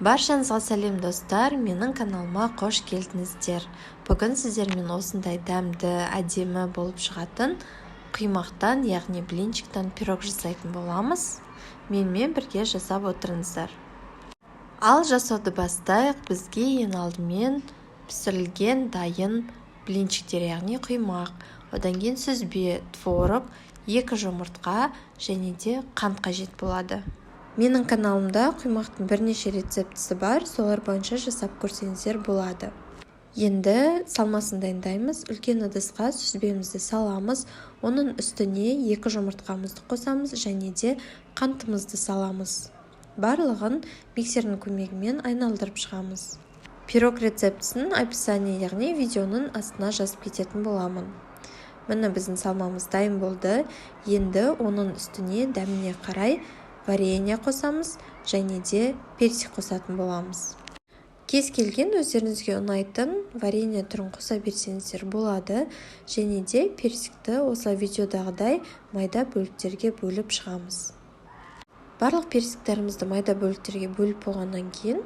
Баршаңызға сәлем, достар! Менің каналыма қош келдіңіздер! Бүгін сіздермен осындай дәмді, әдемі болып шығатын құймақтан, яғни блинчиктан пирог жасайтын боламыз. Менімен бірге жасап отырыңыздар. Ал жасауды бастайық. Бізге ең алдымен пісірілген дайын блинчиктер, яғни құймақ, одан кейін сүзбе, творог, екі жұмыртқа және де қант қажет болады. Менің каналымда құймақтың бірнеше рецептісі бар, солар бойынша жасап көрсеңіздер болады. Енді салмасын дайындаймыз. Үлкен ыдысқа сүзбемізді саламыз, оның үстіне екі жұмыртқамызды қосамыз және де қантымызды саламыз. Барлығын миксердің көмегімен айналдырып шығамыз. Пирог рецептісін описание, яғни видеоның астына жазып кететін боламын. Міне, біздің салмамыз дайын болды. Енді оның үстіне дәміне қарай варенье қосамыз және де персик қосатын боламыз. Кез келген өздеріңізге ұнайтын варенье түрін қоса берсеңіздер болады. Және де персикті осылай видеодағыдай майда бөліктерге бөліп шығамыз. Барлық персиктерімізді майда бөліктерге бөліп болғаннан кейін,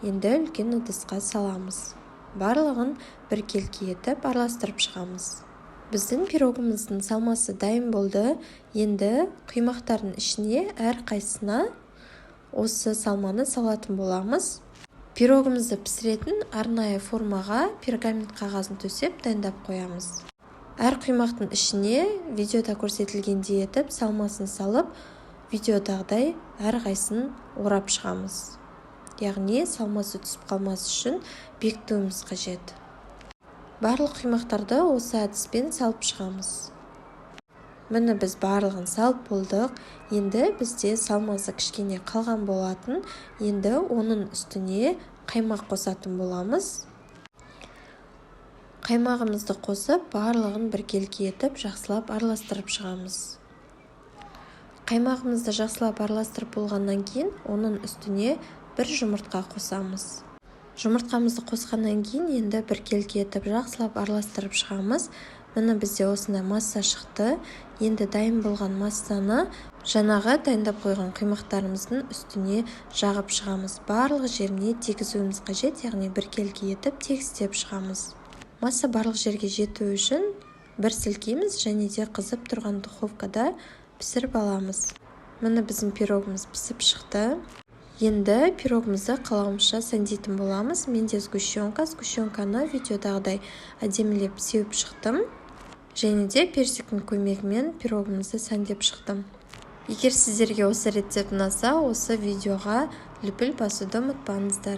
енді үлкен ыдысқа саламыз. Барлығын біркелкі етіп араластырып шығамыз. Біздің пирогымыздың салмасы дайын болды. Енді құймақтардың ішіне әрқайсысына осы салманы салатын боламыз. Пирогымызды пісіретін арнайы формаға пергамент қағазын төсеп, дайындап қоямыз. Әр құймақтың ішіне видеода көрсетілгендей етіп салмасын салып, видеодағыдай әрқайсысын орап шығамыз, яғни салмасы түсіп қалмас үшін бекітуіміз қажет. Барлық құймақтарды осы әдіспен салып шығамыз. Міне, біз барлығын салып болдық. Енді бізде салмасы кішкене қалған болатын. Енді оның үстіне қаймақ қосатын боламыз. Қаймағымызды қосып, барлығын біркелкі етіп жақсылап араластырып шығамыз. Қаймағымызды жақсылап араластырып болғаннан кейін, оның үстіне бір жұмыртқа қосамыз. Жұмыртқамызды қосқаннан кейін, енді біркелкі етіп жақсылап араластырып шығамыз. Міне, бізде осындай масса шықты. Енді дайын болған массаны жаңағы дайындап қойған құймақтарымыздың үстіне жағып шығамыз. Барлық жеріне тигізуіміз қажет, яғни біркелкі етіп тегістеп шығамыз. Масса барлық жерге жету үшін бір сілкейміз және де қызып тұрған духовкада пісіріп аламыз. Міне, біздің пирогымыз пісіп шықты. Енді пирогымызды қалауымызша сәндейтін боламыз. Менде сгущенка. Сгущенканы видеодағыдай әдемілеп сеуіп шықтым және де персиктің көмегімен пирогымызды сәндеп шықтым. Егер сіздерге осы рецепт ұнаса, осы видеоға лүпіл басуды ұмытпаңыздар.